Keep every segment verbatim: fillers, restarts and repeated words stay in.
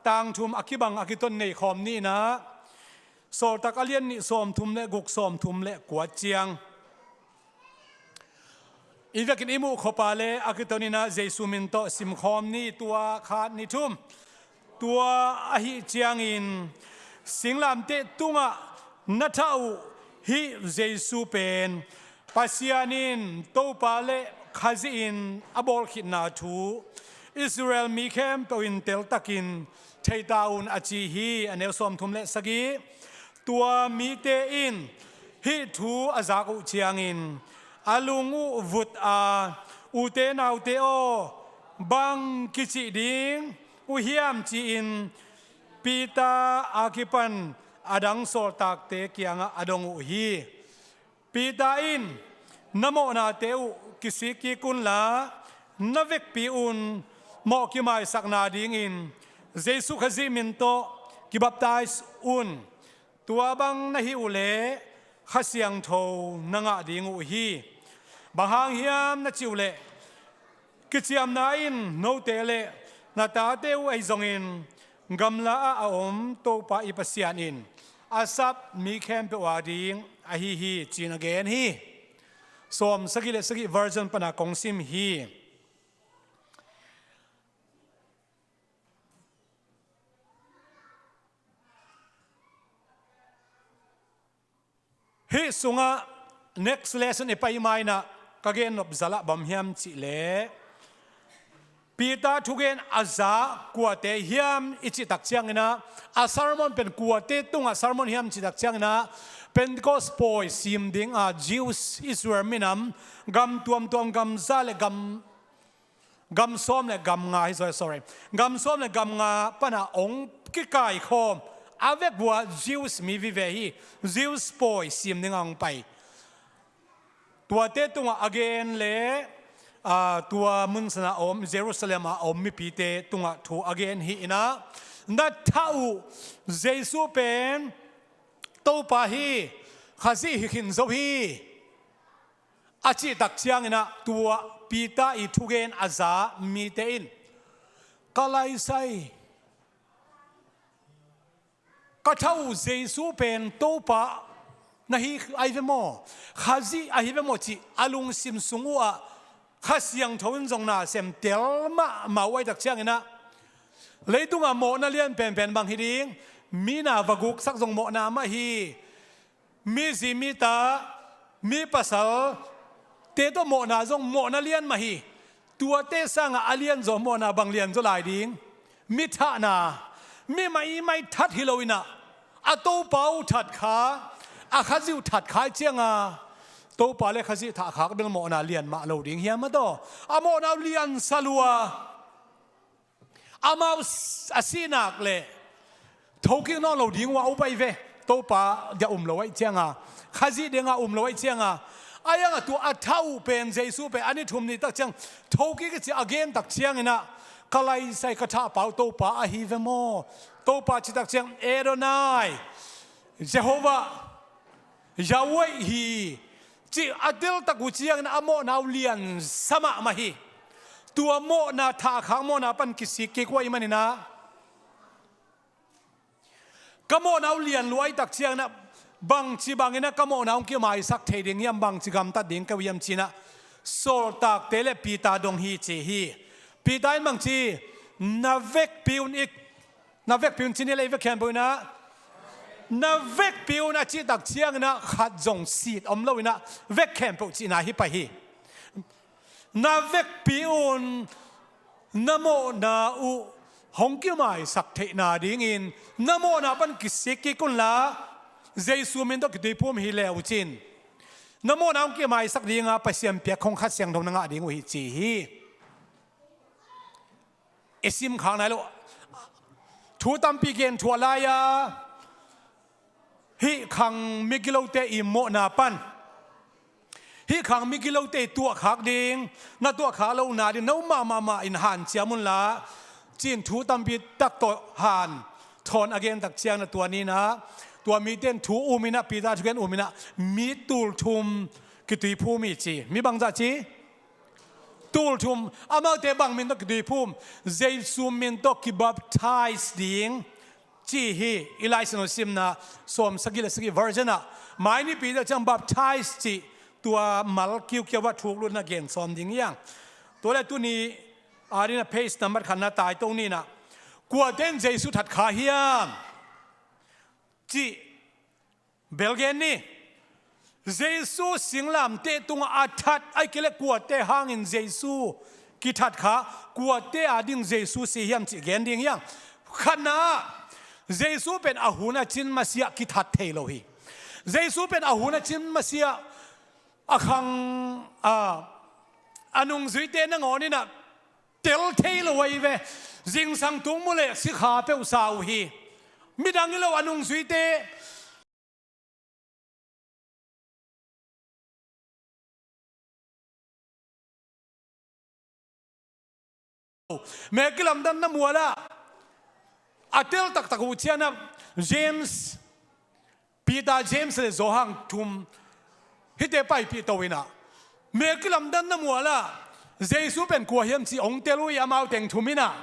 tang thum a kibang a kiton nei khawm ni in ah, Sawltak a lian nih, sawmthum le guk, sawmthum le kua ciang i vekin i muh khop a le a kiton in ah Jesu min tawh simkhawm ni. Tua khat, nih, thum. Tua ahih ciangin singlamteh tungah na thah uh hih Jesu pen Pasian in Topa le Khazih in a bawl khitna thu Israel mi khempeuh in teltakin thei ta un, a ci hi. A neu sawmthum le sagih. Tua mite in hih thu a zak uh ciangin a lung uh vut a, "Ute naute aw, bang kicih ding uh hiam?" ci-in Peter a kipan a dang sawltakte kiangah a dong uh hi. Peter in, "Na mawhnate uh kisik kik unla, na vekpi un mawh kimaisakna dingin Jesu Khazih min tawh kibaptize un. Tua bang na hih uh leh Kha Siangtho na ngah ding uh hi. Bang hang hiam na cih uh leh, kiciamna in note le na tate uh ahi zongin, gamla ah a om Topa i Pasian in a sap mi khempeuh a ding ahi hi," ci-in a gen hi. Sawm sagih le sagih version pana kong sim hi. Hih sungah next lesson i pai ma in ah ka gen nop zalah bang hiam cih leh, Peter thugen a za kuate hiam i cih tak ciangin ah, a sermon pen kuate tungah sermon hiam cih tak ciangin ah, Pentecost pawi sim ding a Jews, Israel minam, gam tuamtuam, gam za le gam gam sawm le gam nga hi zaw, sorry. Gam sawm le gam nga pana hong kikaikhawm a vekpi-a Jews mi vive hi. Jews pawi sim dingin hong pai. Tuate tungah a gen le, aa, tua mun sana a om, Jerusalem a om mipite tungah thu a gen hi in ah, "Na thah uh Jesu pen Topa hi, Khazih hi khin zo hi," a cih tak ciangin ah, tua Peter i thugen a za mite in, "Ka laisai, ka thah uh Jesu pen Topa na hi ahi ve maw, Khazih ahi ve maw?" cih a lungsim sung uh ah Kha Siangtho in zong na sem tel mahmah uh ahih tak ciangin ah, leitungah mawhna lian penpen bang hi ding, mi na va guksak zong mawhna mah hi. Mi zi, mi ta, mi pasal te tawh mawhna zong mawhna lian mah hi. Tuate sangah a lianzaw mawhna bang lianzaw lai ding? Mi thahna. Mi maimai that hi lo in ah, a Topa uh that kha, a Khazih uh that kha ahih ciangin, Topa le Khazih thahkhak bel mawhna lian mah lo ding hiam maw taw? A mawhna uh liansa lua. Amau s-, a sih nak leh thokik nawn lo ding uh a, upai ve. Topa dia um lo ahih ciangin, Khazih dinga um lo ahih ciangin, a iangah tua a thah uh pen, Jesu pen a ni thum ni tak ciang thokik i cih a gen tak ciangin ah, "Ka laisai, ka thahpa uh Topa ahi ve maw? Topa," cih tak ciang, "Adonai, Jehovah, Yahweh hi," cih a teltak uh ciangin a mawhna uh liansa mahmah hi. Tua mawhna, thahkhak mawhna pan kisik kik uh ahih manin ah, ka mawhna uh lian lua ahih tak ciangin ah, bangci bangin ah ka mawhna hong kimaisak thei ding hiam, bangci gamtat ding ka uh hiam ci-in ah, sawltakte le Peter dong hi ci hi. Peter in bangci, "Na vekpi un," i "Na vekpi un," ci ni leh, i vek khempeuh in ah, "Na vekpi un," a cih tak ciangin ah khat zong sit om lo in ah, vek khempeuh cihna hi pah hi. "Na vekpi un, na mawhna uh hong kimaisak theihna dingin na mawhna pan kisik kik unla, Jesu min tawh kituiphum hi le uh cin, na mawhna hong kimaisak dinga Pasian piak khong Kha Siangtho na ngah ding uh hi," ci hi. I simkhak nai lo. Thu tampi gen thuah lai-a, hih khang migilote i mawhna pan, hih khang migilote i tuahkhak ding, na tuahkhak lohna ding, no mahmah in hanciam unla, ci-in thu tampi tak tawh hanthawn a gen tak ciangin ah, tua ni-in ah, tua mite in thu um in ah, Peter thugen um in ah, mi tulthum kituiphum hi ci. Mi bangzah ci? Tul thum, amaute bang min tawh kituiphum? Jesu min tawh kibaptize ding, ci hi. I Lai Siangtho simna sawm sagih le sagih version ah, mai nipi tawh ciang baptize cih tua mal kiukiau ah thuklutna gen sawm ding hi hang. Tua le tuni a dingin a page nambat khatna tai to ni in ah, kuate in Jesu that kha hiam cih bel gen ni. Jesu singlamteh tungah a that, ahih kei leh kuate hangin Jesu kithat kha, kuate ading Jesu si hiam cih gen ding hi hang. Khatna ah, Jesu pen a hun a cin masiah kithat thei lo hi. Jesu pen a hun a cin masiah a khang, a, a nungzuite nangawn in ah tel thei lo ahi ve. Zingsang tung mu leh sikha peuh sa uh hi. Midang hi lo, a nungzuite mel kilamdanna mual ah a tel taktak uh ciangin ah James, Peter, James le Johan thum hihte paipih to in ah, mel kilamdanna mual ah Jesu pen kua hiam cih hong tel uh hi, amau teng thum in ah.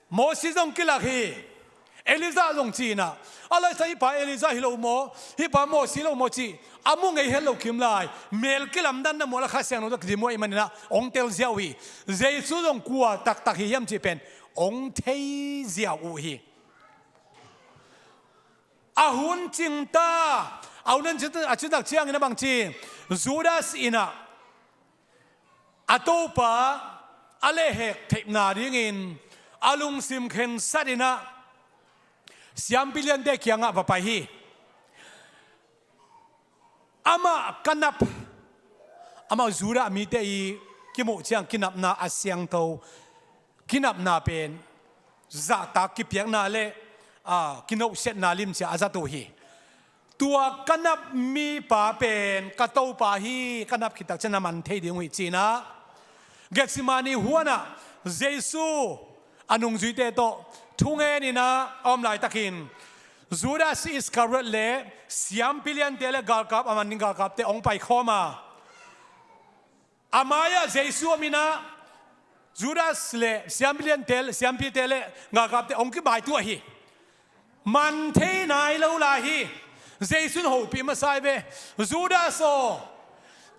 Moses zong kilak hi, Elijah zong ci in ah, a laisa hih pa Elijah hi lo maw, hih pa Moses hi lo maw cih a mu ngei het lo kim lai, mel kilamdanna mual ah Kha Siangtho tawh kidim uh ahih manin ah hong tel ziau uh hi. Jesu zong kua taktak hi hiam cih pen hong thei ziau uh hi. A hun cing ta, a hun a cin, a cin tak ciangin ah bang ci, Judas in ah a Topa a lehhek theihna dingin a lungsim khensat in ah siampi liante kiangah va pai hi. Amah ka nap, amah Judah mite i kimuh ciang kinapna a siangtho, kinapna pen zahtak kipiakna le, a, kinohsiatna limcia a zat uh hi. Tua ka nap mipa pen ka Topa hi, ka nap khit tak ciang na man thei ding uh hi, ci-in ah Gethsemane huanah Jesu a nungzuite tawh thungen in ah a om laitakin Judas Iskariot le siampi liante le galkap, a man ding galkapte hong paikhawm a, a mai-ah Jesu om in ah Judas le siampi liante, siampite le galkapte hong kimaituah hi. Man thei nai lo lai hi. Jesu in hopih masa hi ve. Judas aw,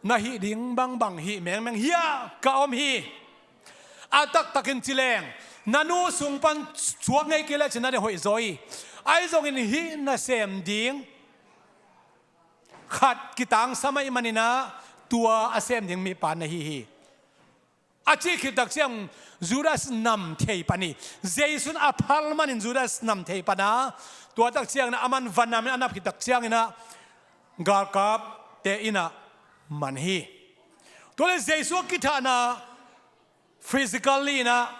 na hih ding bangbang hih mengmeng hiah ka om hi. A taktakin ci leng, na nu sung pan suak ngei kei leh cin na deih hoih zaw hi. Ahi zongin hih nasem ding khat kitangsam ahih manin ah tua a sem ding mipa na hi hi. A cih khit tak ciang Judas nam thei pan hi. Jesu in a phal manin Judas nam thei pan a, tua tak ciangin ah aman va nam in a nap khit tak ciangin ah galkapte in ah man hi. Tua le Jesu a kithahna physically in ah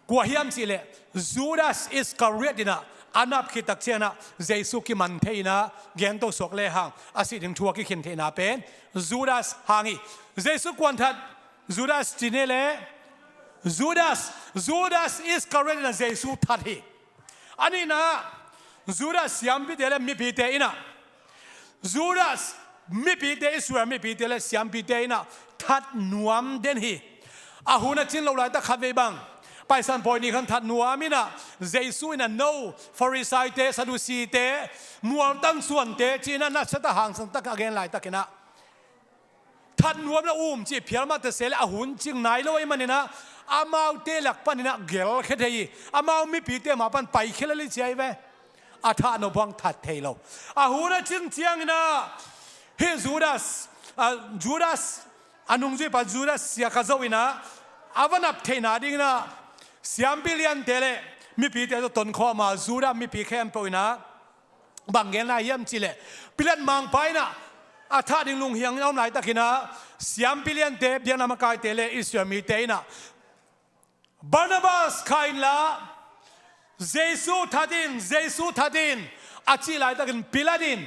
kua hiam cih leh Judas Iskariot in ah a nap khit tak ciangin ah Jesu kiman thei in ah, gento suak lehang a sih ding thu a kikhin theihna pen Judas hang hi. Jesu kuan that? Judas ci ni leh, Judas, Judas Iskariot in ah Jesu that hi. A nihna, Judas siampite le mipite in ah, Judas mipite, Israel mipite le siampite in ah that nuam den hi. A hun a cin loh laitak khatvei bang Paisan Pawi ni khan that nuam in ah, Jesu in ah, no, Farisaite, Sadusite, mualtan suante ci-in ah, nasia tak, hangsan tak a gen laitakin ah, that nuam le um cih phial mah ta se leh a hun cing nai lo ahih manin ah, amaute lak panin ah gelkhia thei hi. Amau mipite mah pan paikhia lel hi ci ahi ve. A thah nop hang that thei lo. A hun a cin ciangin ah, hih Judas, a, Judas, a nungzuipa Judas sia kha zo in ah, a va nap theihna dingin ah siampi liante le mipite tawh tonkhawm a, Judah mipi khempeuh in ah bang gen lai hiam cih leh, Pilat mangpa in ah a thah ding lunghiang in a om laitakin ah, siampi liante, biakna makaite le Israel mite in ah, Barnabas khah inla, Jesu that in, Jesu that in, a cih laitakin Pilat in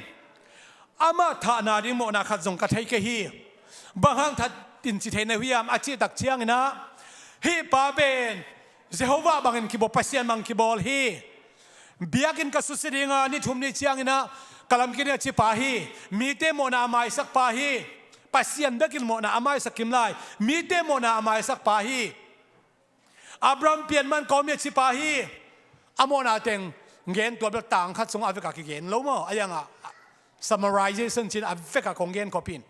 amah thahna ding mawhna khat zong ka thei kei hi. Bang hang that in ci thei na hiam a cih tak ciangin ah, hih pa pen Jehovah bangin kibawl, Pasian bang kibawl hi. Biakinn ka susia ding a, ni thum ni ciangin ah ka lamkik ding a ci pa hi. Mite mawhna a maisak pa hi. Pasian bekin mawhna a maisak kim lai, mite mawhna a maisak pa hi. Abraham pian man kawm i a ci pa hi. A mawhna teng gen, tua bel tang khat sungah a vekah kigen lo maw? A yangah summarization cin a vekah kong gen khop in.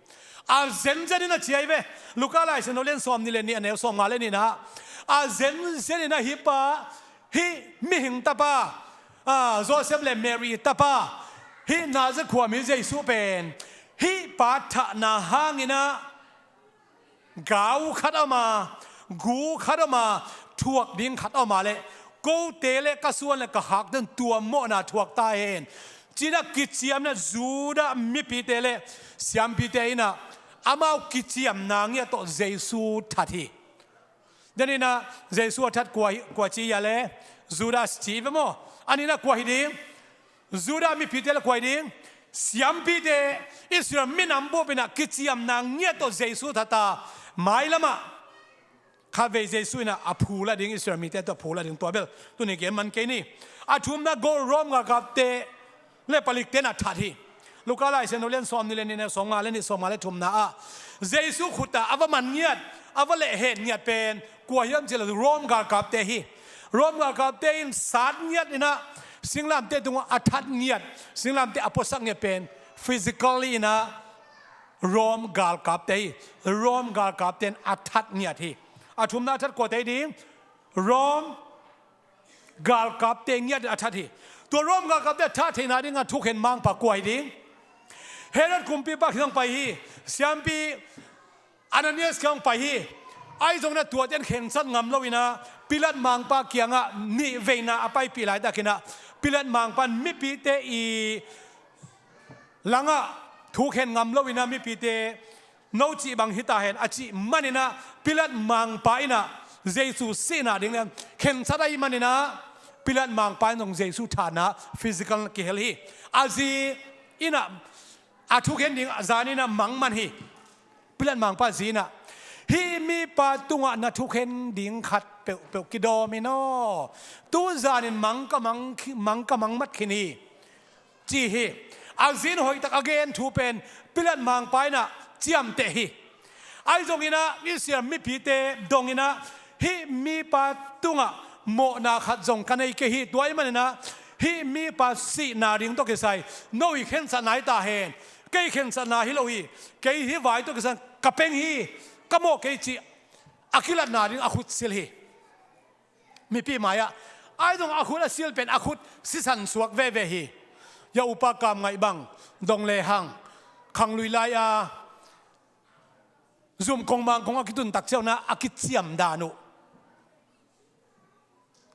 A zenzen in a ci ahi ve. Luka Lai Siangtho lian sawm nih le nih, a neu sawm nga le nihna. A zenzen in a, hih pa, hih mihing tapa, a, Joseph le Mary tapa, hih Nazareth khuami Jesu pen, hih pa thahna hangin ah gau khat a om a, gu khat a om a, thuak ding khat a om a leh, kote le ka suan le ka khakten tua mawhna thuak ta hen, ci-in ah kiciamna Judah mipite le siampite in ah amau kiciamna ngiat tawh Jesu that hi. Denin ah Jesu a that kua hi, kua ci hiam leh, Judas ci ve maw? Ahi in ah kua hi ding? Judah mipite le kua hi ding? Siampite, Israel minam bup in ah kiciamna ngiat tawh Jesu that a, mailam ah khatvei Jesu in ah a phu la ding, Israel mite tawh a phu la ding, tua bel tuni gen man kei ni. A thumna, gol Rom galkapte le palikte in ah that hi. Luka Lai Siangtho lian sawm nih le nih, neu sawm nga le nih, sawm nga le thumna ah Jesu khut ah a va man ngiat, a va lehhet ngiat pen kua hiam cih leh Rom galkapte hi. Rom galkapte in sat ngiat in ah singlamteh tungah a that ngiat, singlamteh a puasak ngiat pen physically in ah Rom galkapte hi. Rom galkapte in a that ngiat hi. A thumna a that kuate hi ding? Rom galkapte ngiat in a that hi. Tua Rom galkapte a that theihna dingah thukhen mangpa kua hi ding? Herod kumpipa kiang pai hi. Siampi Ananias kiang pai hi. Ahi zongin ah tuate in khensat ngam lo in ah Pilat mangpa kiangah nih veina a paipih laitakin ah Pilat mangpa in mipite i langah thukhen ngam lo in ah mipite, "No cih bang hi ta hen," a cih manin ah Pilat mangpa in ah Jesu sihna ding le khensat ahih manin ah Pilat mangpa in zong Jesu thahna physical kihel hi. A zi in ah a thukhen ding zan in ah mang man hi. Pilat mangpa zi in ah, "Hih mipa tungah na thukhen ding khat peuhpeuh kidawm in aw, tu zanin mang ka mang khi-, mang ka mang mat khin hi," ci hi. A zi in hoihtak a gen thu pen Pilat mangpa in ah ciamteh hi. Ahi zongin ah Israel mipite dongin ah, "Hih mipa tungah mawhna khat zong ka nei kei hi. Tua ahih manin ah hih mipa sihna ding tawh kisai no i khensatna hi ta hen. Kei khensatna hi lo hi. Kei hih vai tawh kisai ka peng hi, ka mawh kei," cih a kilatna ding a khut sil hi. Mipi mai-ah, ahi zong a khut a sil pen a khut sisan suak veve hi. Ya upa Kam Ngaih bang dong lehang, khanglui lai-a zum kong mang kong a kitun tak ciangin ah a kiciam dan uh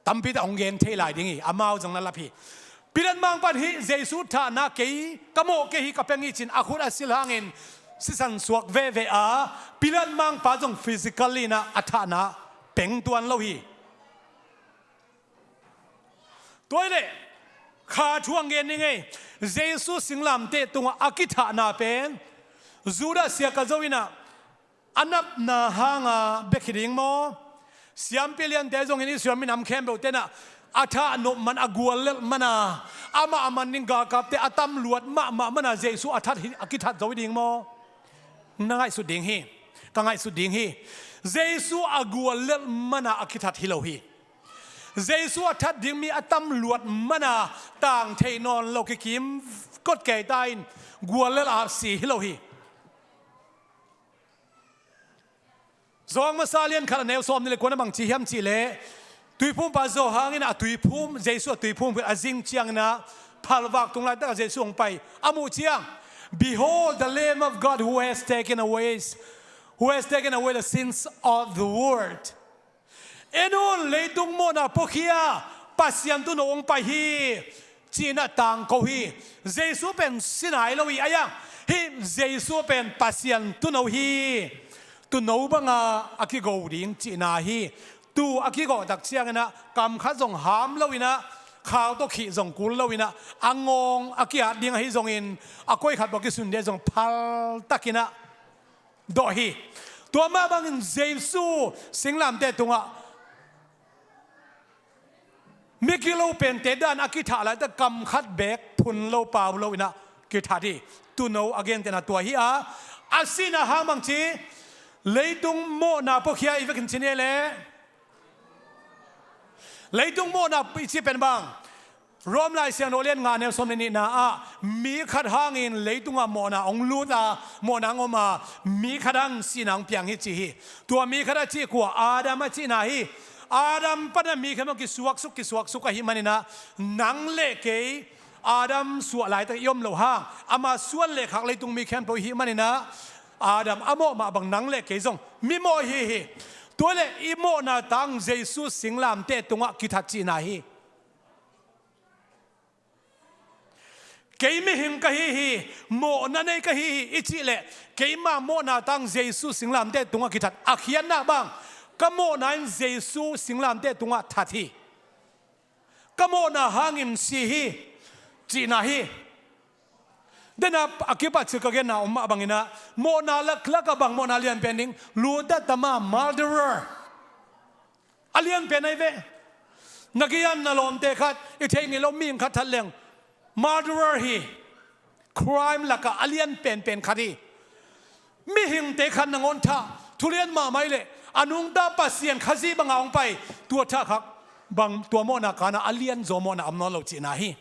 tampi tak hong gen thei lai ding hi, amau zong na lap hi. Pilat mangpa in hih Jesu thahna kei ka mawh kei hi, ka peng hi ci-in a khut a sil hangin sisan suak veve a, Pilat mangpa zong physically in ah a thahna peng tuan lo hi. Tua hi leh kha thu hong gen ning ei. Jesu singlamteh tungah a kithahna pen Judah Iskariot in ah a napna hanga bek hi ding maw? Siampi liante zongin Israel minam khempeuhte in ah a thahnop man, a guallelh man a, amah a man ding galkapte a tam luat mahmah man a Jesu a that hi, a kithat zo hi ding maw? Na ngaihsut ding hi. Ka ngaihsut ding hi. Jesu a guallelh man a a kithat hi lo hi. Jesu a that ding mi a tam luat man a tang thei nawn lo, kikim kot kei ta in guallelh a si hi lo hi. Johan masa lian khat a neu sawm nih le kua in ah bang ci hiam cih leh, tuiphumpa Johan in ah a tuiphum, Jesu a tuiphum a zing ciangin ah phalvak tung laitak ah Jesu hong pai a muh ciang, "Behold the Lamb of God who has taken away, who has taken away the sins of the world." "En un, leitung mawhna puakhia Pasian Tuuno hong pai hi," ci-in ah tangko hi. Jesu pen si nai lo hi. A iang, hih Jesu pen Pasian Tuuno hi. Tuuno banga a kigo ding cihna hi. Tuu a kigawh tak ciangin ah kam khat zong ham lo in ah, khau tawh khih zong kul lo in ah, a ngawng a ki-at ding ahi zongin a koi khat bawk kisun ding zong phal takin ah dawh hi. Tua mah bangin Jesu singlamteh tungah mi kilo pente dan a kithah laitak kam khat beek phun lo pau lo in ah kithat hi. Tuuno a gentehna tua hi a, A sihna hang bang ci, leitung mawhna puakhia i vekin ci ni le. Leitung mawhna i ci pen bang, Rom Lai Siangtho lian nga neu sawm le nihna ah mi khat hangin leitungah mawhna hong lut a, mawhna hong om a, mi khat hangin sihna hong piang hi ci hi. Tua mi khat a cih kua, Adam a cihna hi. Adam pan a mi khat hong kisuaksuk kisuaksuk ahih maninah, nang le kei Adam suah laitak i om loh hang, ama suan le khak leitung mi khempeuh i hih maninah, Adam a mawh mah bang nang le kei zong mimawh i hi hi. Tua le i mawhna tang Jesu singlamteh tungah kithat cihna hi. Kei mihing ka hi hi, mawhna nei ka hi hi i cih leh, keima mawhna tang Jesu singlamteh tungah kithat. A khiatna bang, ka mawhna in Jesu singlamteh tungah that hi. Ka mawhna hangin si hi, cihna hi. Dena a kipat cil ka genna om mah banginah, mawhna lak, lak a bang mawhna lianpen ding, luta tama, murderer. A lianpen ahi ve. Na kian na lawmte khat, i theih ngei lo mihing khat that leng, murderer hi. Crime lakah a lian penpen khat hi. Mihingte khat nangawn thah, thulian mahmah i leh, a nungta Pasian Khazih banga hong pai, tua thahkhak bang, tua mawhna kanah a lianzaw mawhna om nawn lo cihna hi.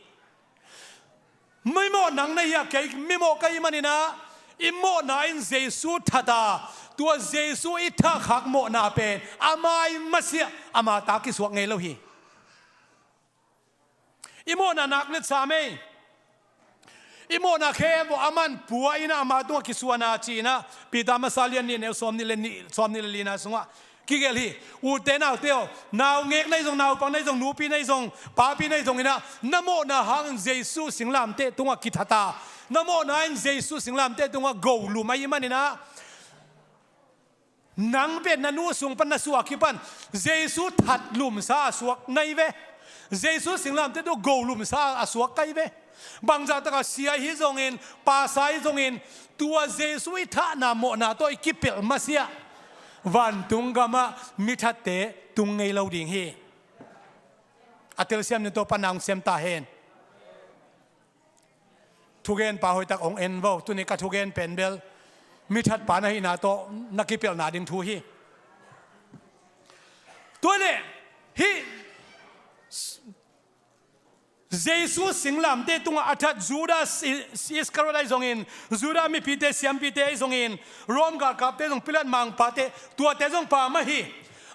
Mimawh nang na hi a, kei mimawh ka hih maninah, i mawhna in Jesu that a, tua Jesu i thahkhak mawhna pen ama i masiah, ama ta kisuak ngei lo hi. I mawhna nak let sam ei. I mawhna khempeuh aman pua inah ama tungah kisuana ci-inah Peter masa lian nih neu sawm nih le nih, sawm nih le lina sungah kigelh hi. Ute naute aw, naungek na hi zong, naupang na hi zong, nupi na hi zong, papi na hi zonginah, na mawhna hangin Jesu singlamteh tungah kithata, na mawhna in Jesu singlamteh tungah golum ahi maninah, nang pen na nu sung pan na suah a kipan Jesu that lumsa a suak na hi ve. Jesu singlamteh tungah golumsa a suak ka hi ve. Bangzah takah sia hi zongin, pasa hi zongin, tua Jesu i thahna mawhna tawh i kipelh masiah vantung gamah mithatte tung ngei lo ding hi. A telsiam ni tawh pan na hong siam ta hen. Thugenpa hoihtak hong en vo. Tuni ka thugen pen bel mithatpa na hihna tawh na kipelhna ding thu hi. Tua le hih Jesu singlamteh tungah a that Judas Iskariot ahi zongin, Judah mipite, siampite ahi zongin, Rom galkapte zong, Pilat mangpate, tuate zong pha mah hi.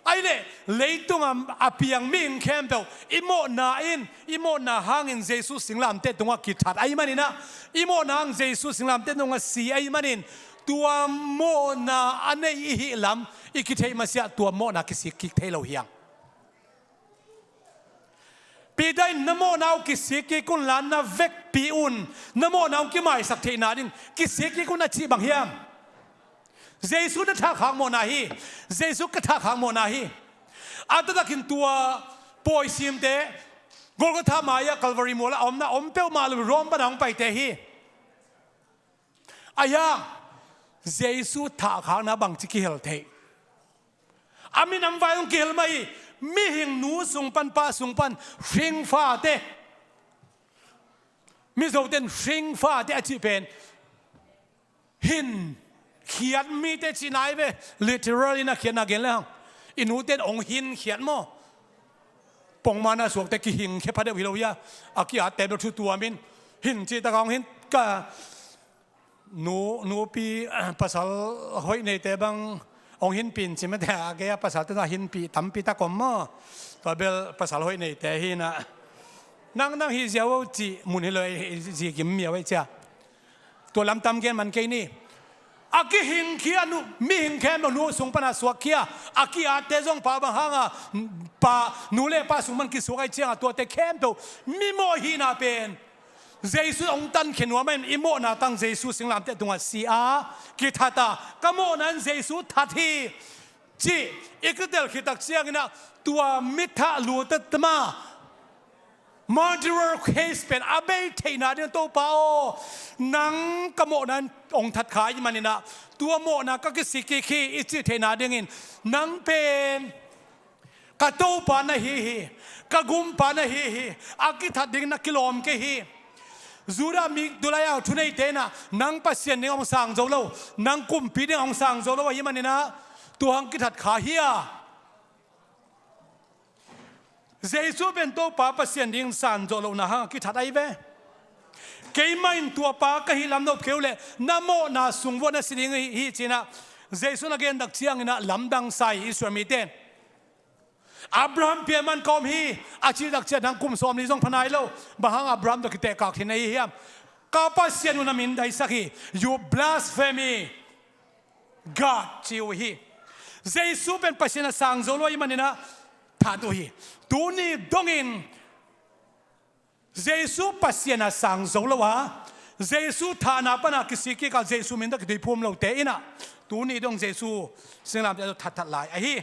Ahi leh, leitung a, a piang mihing khempeuh i mawhna in, i mawhna hangin Jesu singlamteh tungah kithat ahi maninah, i mawhna hang Jesu singlamteh tungah si ahi manin, tua mawhna a nei i hih lam i kitheih masiah tua mawhna kisik kik thei lo hiang. Peter in na mawhna uh kisik kik un la, na vekpi un, na mawhna uh kimaisak theihna ding kisik kik un a cih bang hiam? Jesu na thahkhak mawhna hi. Jesu ka thahkhak mawhna hi. A taktakin tua pawisimte Golgotha mai-ah Calvary mualah a omna om peuhmah lo, Rom pana hong paite hi. Ahi hang Jesu thahkhakna bangci kihel thei? A minam vai hong kihel mah hi. Mihing nu sung pan, pa sung pan hringfate, Mizote in hringfate a cih pen hin khiat mite cihna hi ve. Literal in a khiatna gen le hang, i nute in hong hin khiat maw? Pongmana suakte kihingkhia pha deuh hi lo hia? A ki-atte bel thu tuamin hin cih takah hong hin ka nu, nupi, pasal hoih neite bang hong hinpih in ci mate, a gei-a pasalte tungah hinpih tampi tak om maw? Tua bel pasal hoih neite hi inah, nang, nang hih ziau o cih mun hi lo, zi gim miau ei cia. Tua lam tam gen man kei ni. A kihingkhia nu, mihing khempeuh nu sung pana suakkhia, a ki-atte zong pha bang hanga, pa, nu le pa sung pan kisuak ahi cianga tuate khempeuh mimawh hihna pen Jesu hong tankhia nuam in i mawhna tang Jesu singlamteh tungah si a, kithat a, ka mawhna in Jesu that hi cih i kitel khit tak cianginah tua mithah lutatama murderer case pen a bei theihna ding, Topa aw, nang ka mawhna in hong that kha ahi maninah tua mawhna ka kisik kik hi i cih theihna dingin nang pen ka Topa na hi hi, ka Gumpa na hi hi, a kithat ding na kilawm kei hi. Judah mi tulai-a thuneite in ah nang Pasian ding hong sang zo lo, nang kumpi ding hong sang zo lo ahih manin ah tua hang kithat kha hi a. Jesu pen Topa Pasian ding sang zo lohna hang a kithat ahi ve. Keimah in tua pa ka hih lam nop kei uh leh na mawhna sung vuah na si ding hi, hi ci-in ah Jesu in a gen tak ciangin ah lamdang sa hi Israel mite in. Abraham pia man ka om hi a cih tak ciang nang kum sawmli zong pha nai lo. Bang hang Abraham tawh kiteekak theih na hi hiam? Ka Pasian uh na mindaisak hi. You blasphemy God, ci uh hi. Jesu pen Pasian a sang zo lo ahih manin ah that uh hi. Tuni dongin Jesu Pasian a sang zo lo a, Jesu thahna pana kisik kik a, Jesu min tawh kituiphum lote in ah tuni dong Jesu singlamteh tawh thatthat lai ahi.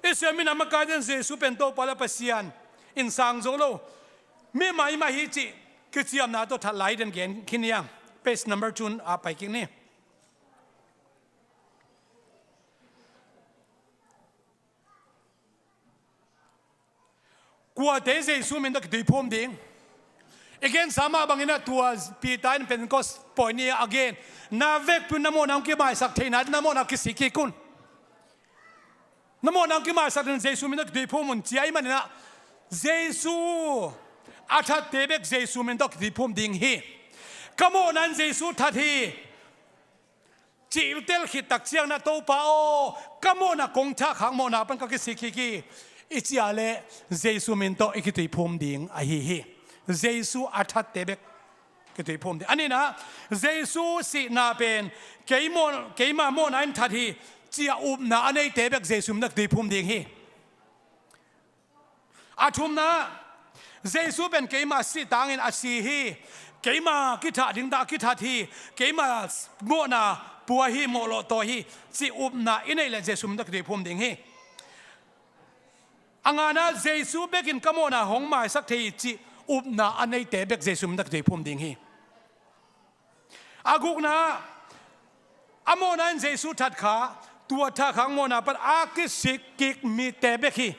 Israel mi in a makaite in Jesu pen Topa le Pasian in sang zo lo, mi mahmah hi cih kiciamna tawh that lai den gen khin hi hang. Page number two ah pai kik ni. Kuate Jesu min tawh kituiphum ding? I gensa mah bangin ah tua Peter in Pentecost pawi ni a gen, na vekpi un na mawhna hong kimaisak theihna dingin na mawhna kisik kik un. Na mawhna hong kimaisak dingin Jesu min tawh kituiphum un, ci ahih manin ah Jesu a thatte bek Jesu min tawh kituiphum ding hi. Ka mawhna in Jesu that hi cih i tel khit tak ciangin ah Topa aw, ka mawhna kong thahkhak mawhna pan ka kisik kik hi, i cih leh Jesu min tawh i kituiphum ding ahi hi. Jesu a thatte bek kituiphum ding. A nihna, Jesu sihna pen kei maw-, keima mawhna in that hi, ci-a upna a neite bek Jesu min tawh kituiphum ding hi. A thumna, Jesu pen keima sih tangin a si hi. Keima kithah ding dah a kithat hi. Keima mawhna pua hi, mawhlawh tawi hi, cih upna i neih leh Jesu min tawh kituiphum ding hi. A ngana, Jesu bekin ka mawhna hong maisak thei hi, cih upna a neite bek Jesu min tawh kituiphum ding hi. A gukna, a mawhna in Jesu that kha, tua thahkhak mawhna pan a kisik kik mite bek hi.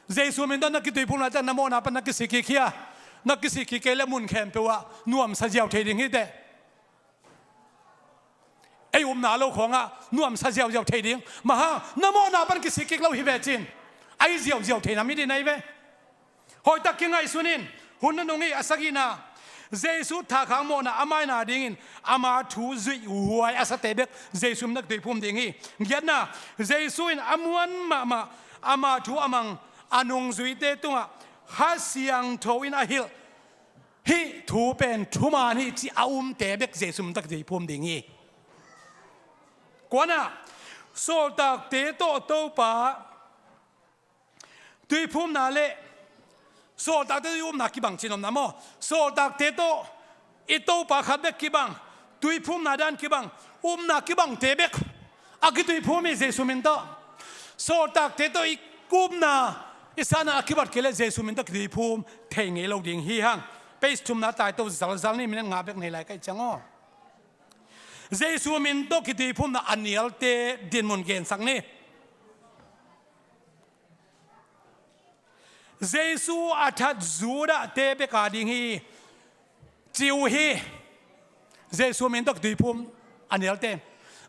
Jesu min tawh na kituiphum laitak na mawhna pan na kisik kik hi a, na kisik kik kei leh mun khempeuh ah nuamsa ziau thei ding hi teh. Ei upna lo khawngah nuamsa ziauziau thei ding. Bang hang, na mawhna pan kisik kik lo hi ve cin, a hi ziauziau thei nam hi ding ahi ve. Hoihtak kingaihsun in. Hun nanung hi. A sagihna, Jesu thahkhak mawhna a maina dingin ama thu zuih huai a sate bek Jesu min tawh kituiphum ding hi. Giatna, Jesu in a muan mahmah ama thu a mang a nungzuite tungah Kha Siangtho in a hilh hih thu pen thuman hi, ci a umte bek Jesu min tawh kituiphum ding hi. Kuana, sawltakte tawh Topa tuiphumna le sawltakte tawh i upna kibang cih om na maw? Sawltakte tawh i Topa khat bek kibang, tuiphumna dan kibang, upna kibangte bek a kituiphum hi Jesu min tawh. Sawltakte tawh i upna i sahna a kibat kei leh Jesu min tawh kituiphum thei ngei lo ding hi hang. Page thumna tai to zalzal ni, minute nga bek nei lai ka hih ciang aw. Jesu min tawh kituiphumna a nialte dinmun gensak ni. Jesu a that Judah-te bek a ding hi, ci uh hi. Jesu min tawh kituiphum a nialte,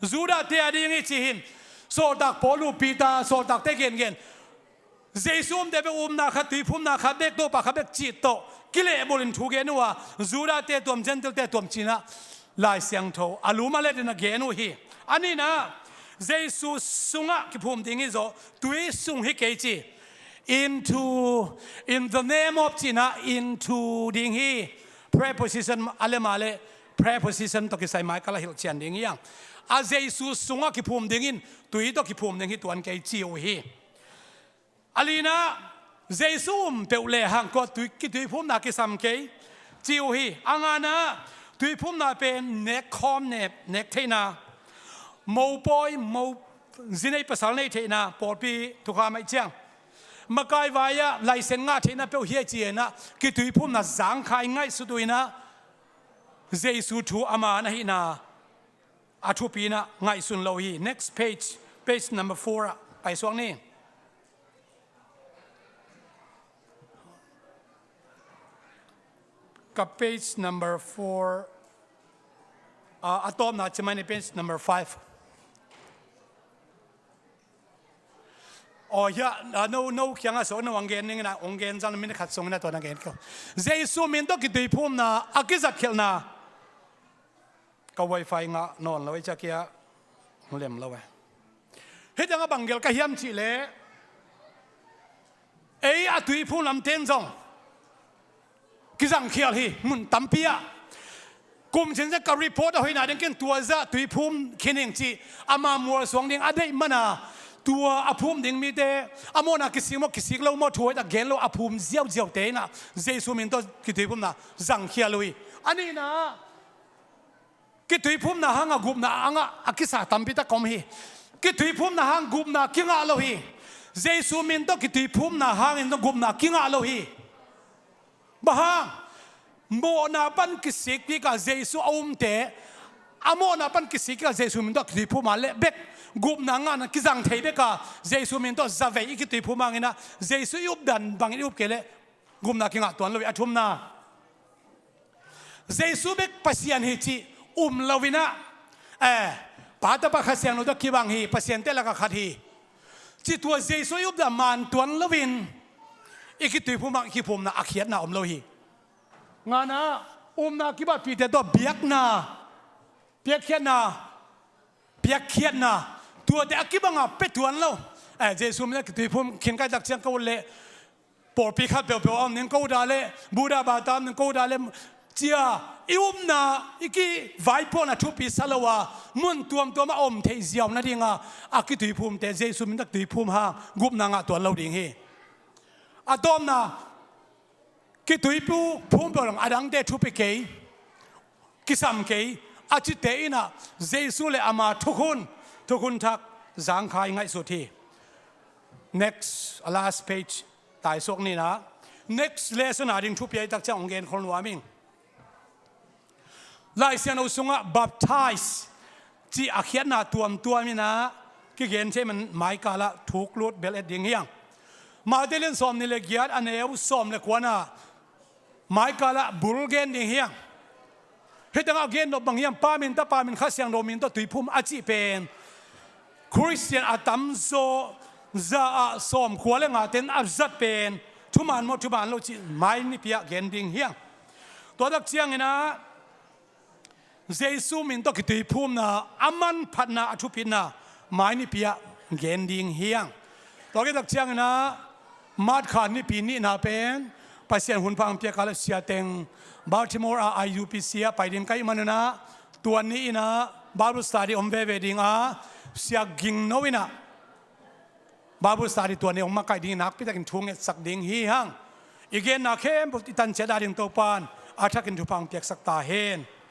Judah-te a ding hi ci hi. Sawltak Paul uh, Peter, sawltakte gengen, Jesu umte bek upna khat, tuiphumna khat bek, Topa khat bek cih tawh kilehbulh in thu gen uh a, Judah-te tuam, Gentile-te tuam ci-in ah Lai Siangtho a lum a let in a gen uh hi. A nihna, Jesu sungah kiphum ding hi zaw, tui sung hi kei ci. Into, in the name of ci-in ah into ding hi. Preposition a lem a leh preposition tawh kisai mai ka la hilh cian ding hi hang. A Jesu sungah kiphum dingin tui tawh kiphum ding hi tuan kei ci uh hi. A lina, Jesu um peuh lehang tua tui, kituiphumna kisam kei ci uh hi. A ngana, tuiphumna pen nekkhawm, nek, nek theihna, mopawi, mo, zi nei pasal nei theihna, pawlpi thukham ahih ciang makai vai-ah laisen ngah theihna peuh hi a ci-in ah kituiphumna zangkhai ngaihsut uh in ah Jesu thu ama na hihna a thupi in ah ngaihsun lo hi. Next page, page number four ah paisuak ni. Ka page number four, a, a tawpna ci mai ni, page number five. Aw, hiah, a, no, no kiangah suak, no hong gen ning in a, hong gen zang, minute khat sung in a tua na gen kei. Jesu min tawh kituiphumna a kizatkhialhna. Ka wifi ngah nawn lo ei, ciah kia lem lo e. Hih tengah bang gel ka hiam cih leh, ei a tuiphum lamte in zong kizangkhial hi, mun tampi ah. Kum cincin ka report a hoihna ding ken tua zah tuiphum khin ing cih ama mualsuang ding a deih man a, tua a phum ding mite a mawhna kisik maw, kisik lo maw, thu hoih tak gen lo a phum ziauziaute in a Jesu min tawh kituiphumna zangkhial uh hi. A nihna, kituiphumna hangah gupna a ngah a kisa tampi tak om hi. Kituiphumna hang gupna kingah lo hi. Jesu min tawh kituiphumna hangin zong gupna kingah lo hi. Bang hang? Mawhna pan kisik kik a Jesu a umte, a mawhna pan kisik kik a Jesu min tawh kituiphum a leh bek gupna ngahna kizang thei bek a, Jesu min tawh zavei i kituiphum hangin a, Jesu i updan bangin i up kei leh gupna kingah tuan lo hi. A thumna, Jesu bek Pasian hi cih um lo in a, eh, Pa, Tapa, Kha Siangtho tawh kibang hi, pasiante lakah khat hi cih, tua Jesu i updan man tuan lo in i kituiphum hang i kiphumna a khiatna om lo hi. Ngana, umna kibahpihte tawh biakna, piakkhiatna, piakkhiatna, tuate a kibang a pia tuan lo. Eh, Jesu min a kituiphum khin ka hih tak ciang ka ut leh pawlpi khat peuhpeuh a om ning, ko dah leh Buddha bata om ning, ko dah leh cia, i upna, i kivaipuakna thupi sa lo a, mun tuamtuam a om theih ziau nading a, a kituiphumte Jesu min tawh kituiphum hang gupna ngah tuan lo ding hi. A tawpna, kituiphum peuh lo, a dangte thupi kei, kisam kei a cite in a, Jesu le ama thukhun, thukhun thak zangkhai ngaihsut hi. Next, a last page, taisuak ni in a. Next lesson a ding thupi ahih tak ciang hong genkhol nuam ing. Lai Siangtho sungah baptize cih a khiatna tuamtuam in a kigen thei man, maikal ah thuk lut bel et ding hi hang. Matthai lian sawmnih le giat, a neu sawm le kua in a, maikal ah bul gen ding hi hang. Hih tengah gen nop bang hiam, Pa min, Tapa min, Kha Siangtho min tawh tuiphum a cih pen Khristian a tamzaw za ah sawmkua le ngate in a zat pen thuman maw, thuman lo cih mai nipi ah gen ding hi hang. Tua tak ciangin a, Jesu min tawh kituiphumna a manphatna, a thupitna mai nipi ah gen ding hi hang. Tua khit tak ciangin a, March kha nipi nihna pen Pasian hun pha hong piak a leh siateng Baltimore a I U P C ah pai ding ka hih man un a, tua ni in a Bible study om veve ding a, Sia Ging No in a Bible study tua ni hong makaih ding, nakpi takin thu ngetsak ding hi hang. I genna khempeuh i tan ciat a ding Topa'n a thakin thupha hong piaksak ta hen.